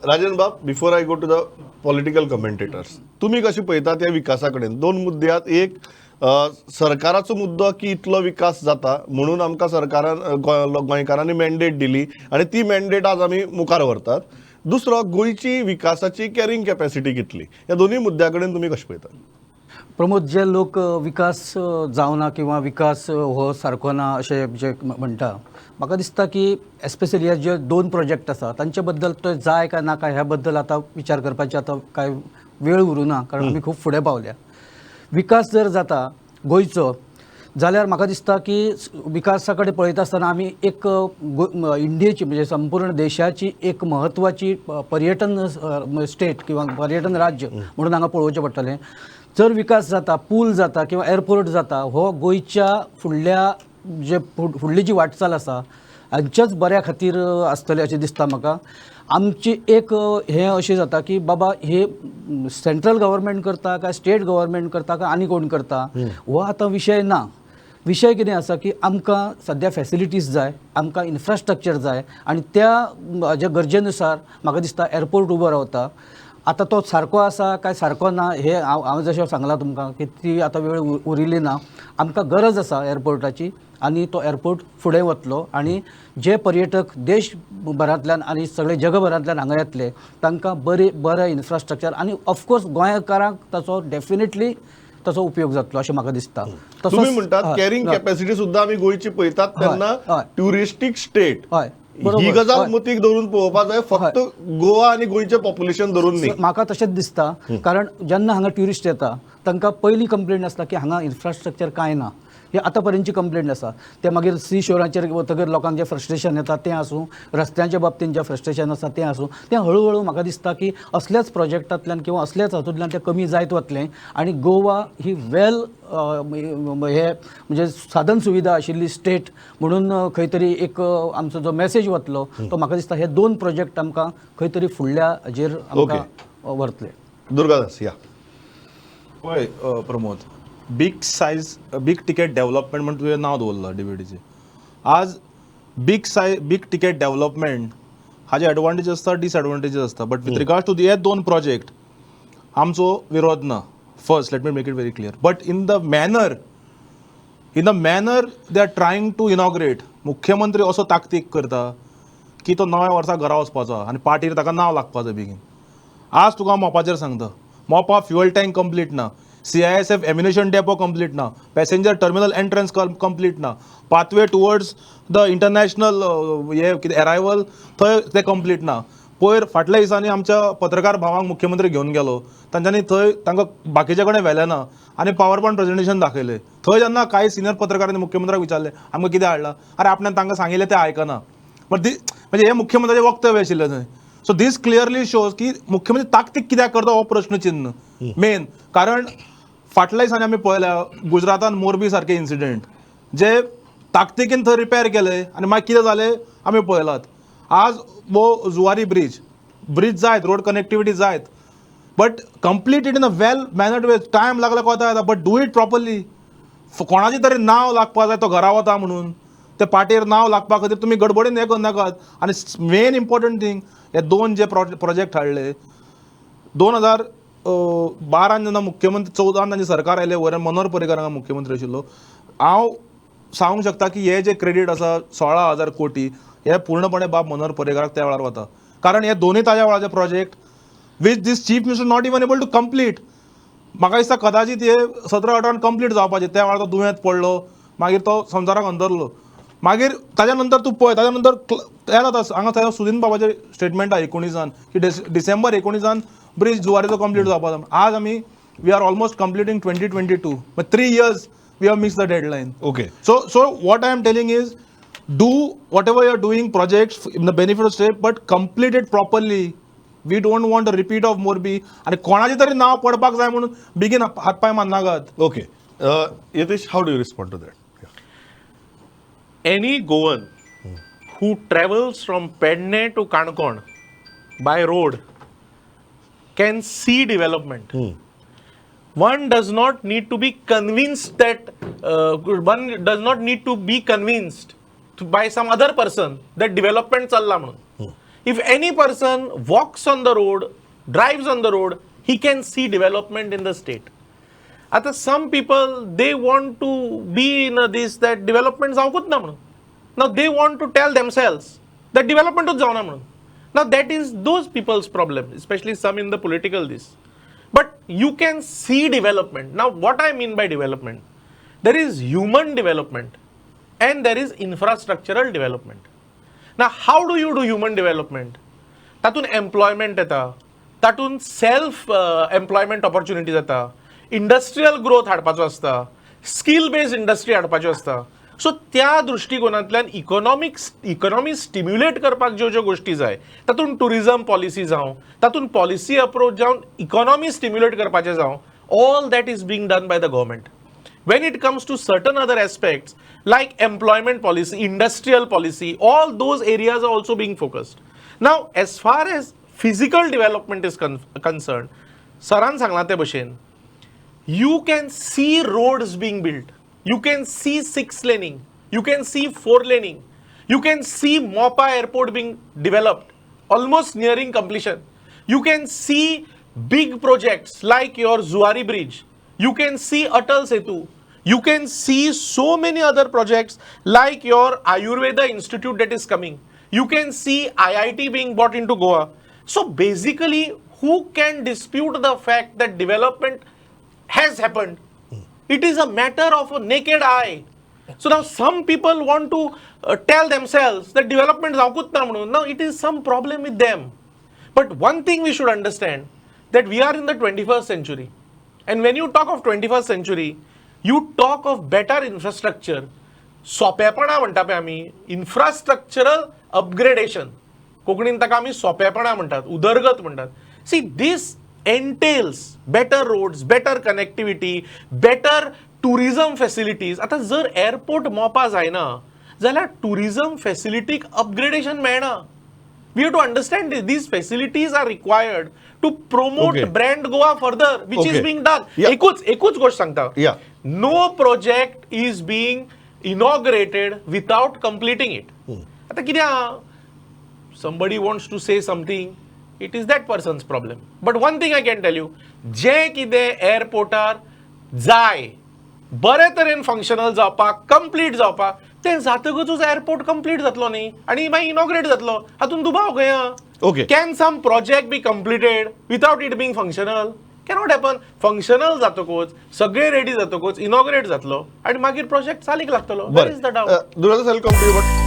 राजन बाब, before I go to the political commentators, तुमी कशें पळयतात ह्या विकासा कडेन? दोन मुद्दे आहात. एक सरकाराचो मुद्दो की इतलो विकास जाता म्हणून आमकां सरकारान गोंयकारांनी मॅन्डेट दिली आनी ती मॅन्डेट आज आमी मुखार व्हरतात. दुसरो, गोंयची विकासाची कॅरिंग कॅपॅसिटी कितली? ह्या दोनूय मुद्द्या कडेन तुमी कशें पळयतात? प्रमोद, जे लोक विकास जावना किंवा विकास हो सारको ना अशें जे म्हणटा, म्हाका दिसता की एस्पेशली हे जे दोन प्रोजेक्ट आसा तांचे बद्दल तो जाय काय नाका ह्या बद्दल आतां विचार करपाची आतां कांय वेळ उरूना, कारण आमी खूब फुडें पावल्या. विकास जर जाता गोंयचो जाल्यार म्हाका दिसता की विकासा कडेन पळयता आसतना आमी एक इंडियेची, म्हणजे संपूर्ण देशाची एक म्हत्वाची पर्यटन स्टेट किंवा पर्यटन राज्य म्हणून हांगा पळोवचें पडटलें. जर विकास जाता, पूल जाता किंवा एअरपोर्ट जाता, हो गोंयच्या फुडल्या जे फुडली जी वाटचाल आसा हांच्याच बऱ्या खातीर आसतलें अशें दिसता म्हाका. आमची एक हें अशें जाता की बाबा हे सेंट्रल गव्हर्मेंट करता काय स्टेट गव्हर्मेंट करता काय आनी कोण करता, हो आतां विशय ना. विशय कितें आसा की आमकां सद्या फॅसिलिटीज जाय, आमकां इन्फ्रास्ट्रक्चर जाय आनी त्या हाज्या गरजेनुसार म्हाका दिसता एअरपोर्ट उबो रावता. आतां तो सारको आसा काय सारको ना हें हांव जशें सांगलां तुमकां की ती आतां वेळ उरिल्ली ना. आमकां गरज आसा एअरपोर्टाची आनी तो एअरपोर्ट फुडें वतलो आनी जे पर्यटक देशभरांतल्यान आनी सगळे जगभरांतल्यान हांगा येतले तांकां बरें बरें इन्फ्रास्ट्रक्चर आनी ऑफकोर्स गोंयकारांक ताचो डेफिनेटली ताचो उपयोग जातलो अशें म्हाका दिसता. तसोच तुम्ही म्हणटात कॅरिंग कॅपॅसिटी सुद्धा आमी गोंयची पळयतात तेन्ना ट्युरिस्टीक स्टेट हय, बरोबर. ही गजाल मतीक धरून पळोवपाक जाय, फक्त गोवा आनी गोंयचें पॉप्युलेशन धरून न्ही. म्हाका तशेंच दिसता, कारण जेन्ना हांगा ट्युरिस्ट येता तांकां पयली कंप्लेंट आसता की हांगा इन्फ्रास्ट्रक्चर कांय ना. ही आतां पर्यंतची कंप्लेंट आसा. ते मागीर सी शोराचेर वतगीर लोकांक जें फ्रस्ट्रेशन येता तें आसूं, रस्त्यांच्या बाबतींत जें फ्रस्ट्रेशन आसा तें आसूं, तें हळू हळू म्हाका दिसता की असल्याच प्रोजेक्टांतल्यान किंवा असल्याच हातूंतल्यान तें कमी जायत वतलें आनी गोवा ही वेल हे म्हणजे साधन सुविधा आशिल्ली स्टेट म्हणून खंय तरी एक आमचो जो मॅसेज वतलो तो म्हाका दिसता हे दोन प्रोजेक्ट आमकां खंय तरी फुडल्या हाजेर आमकां व्हरतले. दुर्गादास या. पळय Pramod, big size big ticket development म्हण तुवें नांव दवरलां डिबेटीचें. आज big size big ticket development हाजे एडवांटेज आसता, डिसएडवांटेजीस आसता, बट विथ रिगार्ड टू हे दोन प्रोजेक्ट आमचो विरोध ना. First, let me make it very clear, but in the manner they are trying to inaugurate, मुख्यमंत्री असो ताकतीक करता की तो नव्या वर्सा घरा वचपाचो आनी पार्टीर ताका नांव लागपाचो बेगीन. आज तुका हांव मोपाचेर सांगता, मोपा फ्युअल टँक कंप्लीट ना, सीआयएसएफ एम्युनेशन डेपो कंप्लीट ना, पॅसेंजर टर्मिनल एंट्रन्स कंप्लीट ना, पाथवे टुवर्ड्स the international हे कितें एरायवल थंय ते कंप्लीट ना. पयर फाटल्या दिसांनी आमच्या पत्रकार भावांक मुख्यमंत्री घेवन गेलो, तांच्यांनी थंय तांकां बाकीच्या कडेन व्हेलें ना आनी पावर पॉयंट प्रेझेंटेशन दाखयलें. थंय जेन्ना कांय सिनियर पत्रकारांनी मुख्यमंत्र्याक विचारलें आमकां कितें हाडलां, अरे आपल्यान तांकां सांगिल्लें तें आयकना. बट दी म्हणजे हे मुख्यमंत्र्याचें वक्तव्य आशिल्लें थंय. सो दीस क्लियरली शोज की मुख्यमंत्री ताकतीक कित्याक करता हो प्रश्नचिन्ह मेन. कारण फाटल्या दिसांनी आमी पळयल्या गुजरातान मोरबी सारके इन्सिडेंट जे ताकतिकेन थंय रिपेर केले आनी मागीर कितें जालें आमी पळयलात. आज वो जुवारी ब्रीज, ब्रीज जायत, रोड कनेक्टिविटी जायत, but complete it in a well mannered way. Time लागला कोता येता, but do it properly. कोणाचें तरी नांव लागपा जाय तो घरा वता म्हणून ते पाटेर नांव लागपा खातीर तुमी गडबडीन हें करनाकात. आनी मेन इम्पॉर्टंट थींग, हे दोन जे प्रोजेक्ट हाडले, 2012न जेन्ना मुख्यमंत्री, 14न तांचें सरकार आयलें वयर, मनोहर पर्रीकर हांगा मुख्यमंत्री आशिल्लो, हांव सांगूंक शकता की हे जे क्रेडीट आसा 16,000 कोटी हे पूर्णपणे बाब मनोहर पर्रीकराक त्या वेळार वता, कारण हे दोनूय ताज्या वेळाचे project which this chief minister not even able to complete. म्हाका दिसता कदाचित हे 17-18 कंप्लीट जावपाचे, त्या वेळार तो दुयेंत पडलो, मागीर तो संवसाराक अंदरलो. मागीर ताज्या नंतर तूं पळय, ताज्या नंतर तयार जाता हांगा थंय सुदीन बाबाचें स्टेटमेंट आहा 19न की डिसेंबर 19न ब्रिज जुवारीचो कंप्लीट जावपाचो. आज आमी we are almost completing 2022, 3 years we have miss the deadline. So what I am telling is, do whatever you're doing projects in the benefit of state, but complete it properly. We don't want a repeat of Morbi. आणि कोणाचें तरी नांव पडपाक जाय म्हणून बेगीन हात पांय मारनाकात. Okay, Yatish, how do you respond to that? Any Goan who travels from Pedne to Kankon by road can see development. One does not need to be convinced that one does not need to be convinced by some other person that development चल्ला म्हणून. If any person walks on the road, drives on the road, he can see development in the state. आतां some people, they want to be in this, that development जावंकूच ना म्हणून. Now they want to tell themselves that developmenटूच जावना म्हणून. Now that is those people's problem, especially some in the political this. But you can see development. Now what I mean by development, there is human development and there is infrastructural development. Now how do you do human development? तातूंत employment येता, तातूंत self employment opportunity जाता, industrial growth हाडपाचो आसता, skill based industry हाडपाच्यो आसता. So त्या दृश्टिकोनांतल्यान economy stimulate करपाक ज्यो ज्यो गोश्टी जाय, तातूंत टुरिझम पॉलिसी जावं, तातूंत पॉलिसी अप्रोच जावन इकॉनॉमी स्टिम्युलेट करपाचें जावं, all that is being done by the government. When it comes to certain other aspects like employment policy, industrial policy, all those areas are also being focused. Now, as far as physical development is concerned, सरान सांगलां ते भशेन, you can see roads being built, you can see six laning, you can see four laning, you can see Mopa airport being developed, almost nearing completion. You can see big projects like your Zuari Bridge. You can see Atal Setu. You can see so many other projects like your Ayurveda Institute that is coming. You can see IIT being brought into Goa. So basically, who can dispute the fact that development has happened? It is a matter of a naked eye. So now some people want to tell themselves that development जावंकूच ना म्हणून. Now it is some problem with them. But one thing we should understand, that we are in the 21st century. And when you talk of 21st century, you talk of better infrastructure. सोंपेपणां म्हणटा पळय आमी, infrastructural upgradation, कोंकणीन ताका आमी सोंपेपणां म्हणटात, उदरगत म्हणटात. See, this entails better roads, better connectivity, better tourism facilities. आतां जर एअरपोर्ट मोपा जायना जाल्यार टुरिझम फॅसिलिटीक अपग्रेडेशन मेळना. We have to understand this. These facilities are required to promote brand Goa further, which is being done. एकूच गोष्ट सांगता. No project is being inaugurated without completing it. आता कितें आहा, somebody wants to say something, it is that person's problem. But one thing I can tell you, जें कितें एअरपोर्टार जाय बरे तरेन फंक्शनल जावपाक, कंप्लीट जावपाक, तें जातकूच एअरपोर्ट कंप्लीट जातलो न्ही आनी मागीर इनॉग्रेट जातलो, हातूंत दुबाव खंय आहा? Can some project be completed without it being functional? Cannot happen. Functional जातकूच, सगळे रेडी जातकूच इनॉग्रेट जातलो आनी मागीर प्रोजेक्ट चालीक लागतलो. Where is the doubt? Durga, I'll come to you, but